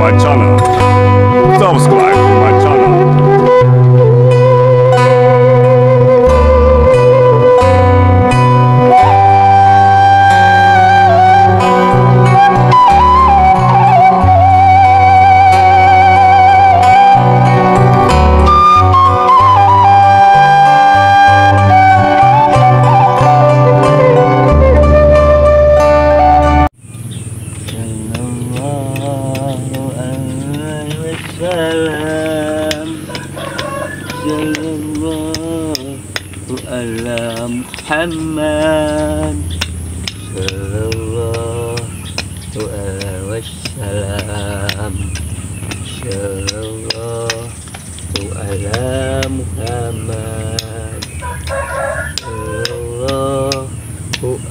my channel. Subscribe to my channel. Ala Muhammad sallallahu alaihi wasallam, sallallahu ala Muhammad sallallahu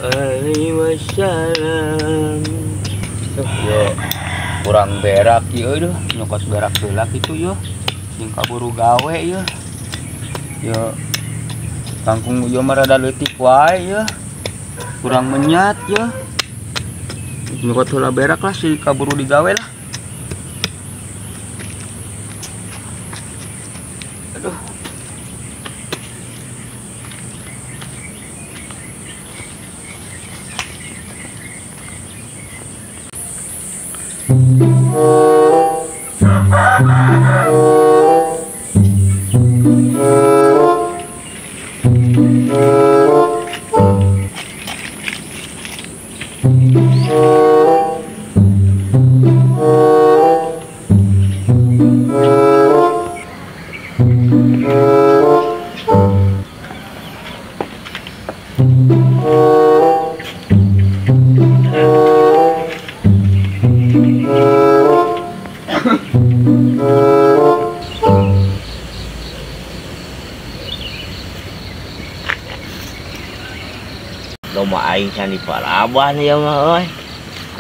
alaihi wasallam. Yo kurang berak yo duh, nyokot berak heula kitu yo. Jeung kaburu gawe yo. Yo kangkung yo mah rada leutik wae ya. Kurang menyat ya. Nyokot heula berak lah si kaburu digawe lah. Aduh. Domba aing can diparaban ieu mah euy.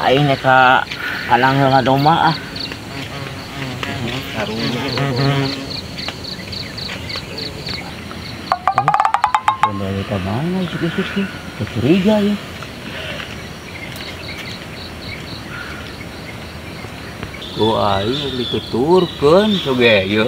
Aing nek ka kandang heula domba ah. Karunya. Domba ka mana isuk-isuk sih? Curiga ya. Ku aing dituturkeun soge ye.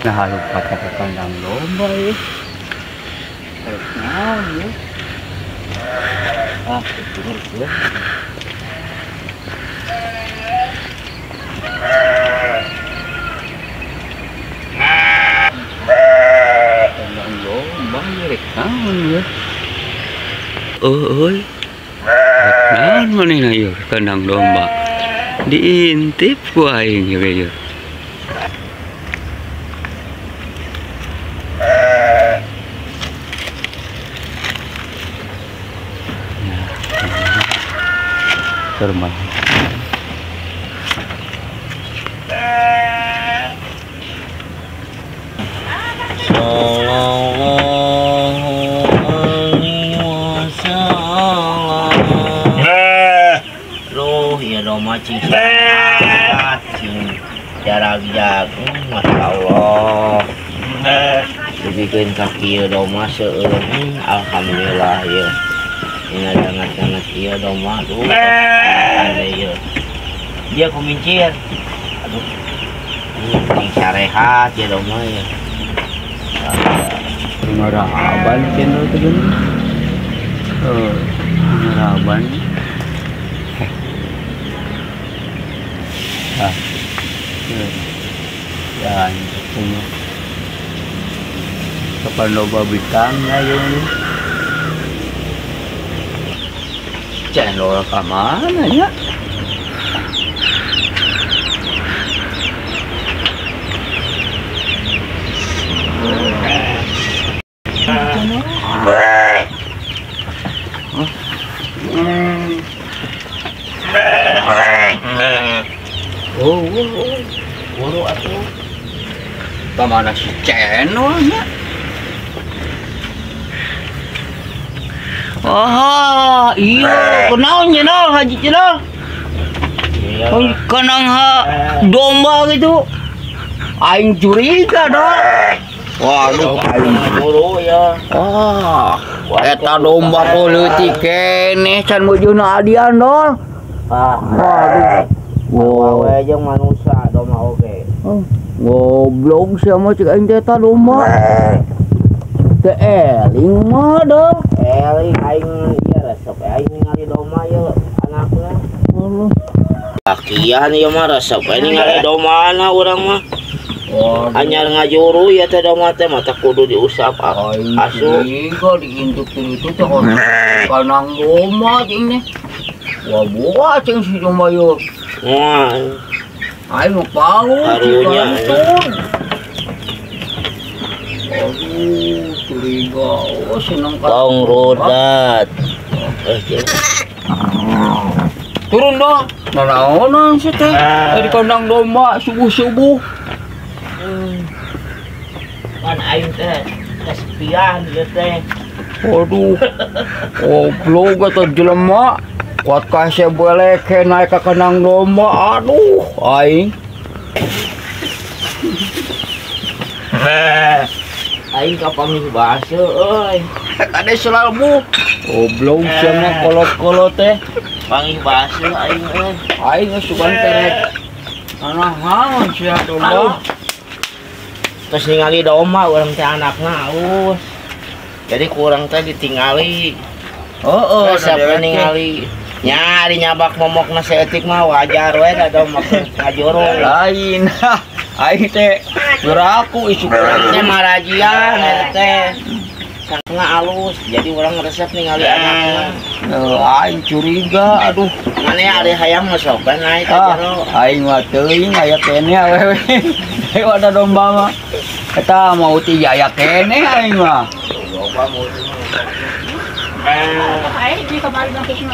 Nah, lupa ke kandang domba ya. Harus naon ya. Ah, itu ya. Kandang domba ya, rek naon ya. Euy. Rek naon manehna ieu kandang domba. Diintip ku aing ieu ge. Rumah. Sallallahu alaihi wasallam. Loh, ya domba cing sehat, cing jarag-jag, masya Allah. Dibikin kaki domba seueur, alhamdulillah ya. Ini ada hangat-hangat iya domba tuh. Ada iya. Dia kumincir. Aduh. Ini sarehat ya domba ya. Ngaraban channel tuh gini. Ngaraban. Ah. Ya, punya. Kapan loba bitang ya ini. Channel ke mana ya? Oh, buru atuh. Ka mana si Cendol nya? Ah, iya, kunaon Cendol, Haji Cendol? Iya. Kanang ha domba gitu. Aing curiga dong. Waduh, aing buru ya. Ah, eta domba kok leutik keneh can meujeuhna adian dol. Ah, waduh. Wow, we jeung manusia domba oge. Goblok sia mah cek aing teh eta domba. Teu eling mah dol. Eling aing ieu resep aing ningali domba ieu anakna. Allah. Lakian ieu mah resep aing ningali dombana urang mah. Anyar ngajuru ya teh domba teh mata kudu diusap asu. Curiga diintuk itu teh kanang domba cing nih. Wah buah cing si domba ieu. Wah. Aing mah pau karunya. Aduh, curiga. Oh, seneng ka. Tong rudat. Turun dong. Nanaonan sih teh. Di kandang domba subuh-subuh. Kan aing teh kesepian ieu teh. Waduh. Goblok eta jelema. Kuat kasih beleke naik ke kandang domba. Aduh, aing. Aing kapanggih basa euy. Kade selalu goblok sia mah kolot-kolot teh. Panggih basa aing euy. Aing geus sugan terek. Anahan sia domba. Terus ningali domba urang teh anakna alus. Jadi kurang teh ditingali. Heeh, siapa ningali. Nya ari nyabak momokna saeutik mah wajar we da domba ngajuru. Lain. Aing teh geraku isu urang teh marajian eta teh. Sakna alus, jadi urang resep ningali anakna. Aing curiga, aduh. Mane ari hayang mah sok bae naik ka jero. Aing mah teuing aya keneh awewe. Ayo ada domba mah. Eta mau ti aya keneh aing mah. Domba mau ti.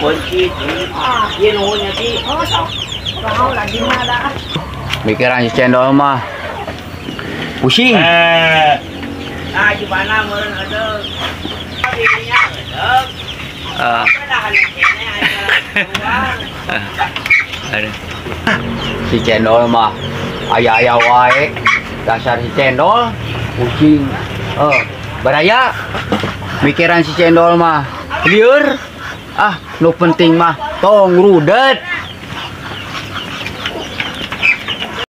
Kunci. Ieu nuhun nya ti. Oh, sok. Wow, lagi mah ada. Mikiran si Cendol mah pusing. Nah, gimana meureun aduh. Dirinya aduh. Ah. Si Cendol mah aya-aya wae. Dasar si Cendol pusing. Baraya mikiran si Cendol mah lieur. Ah, nu penting mah tong rudet.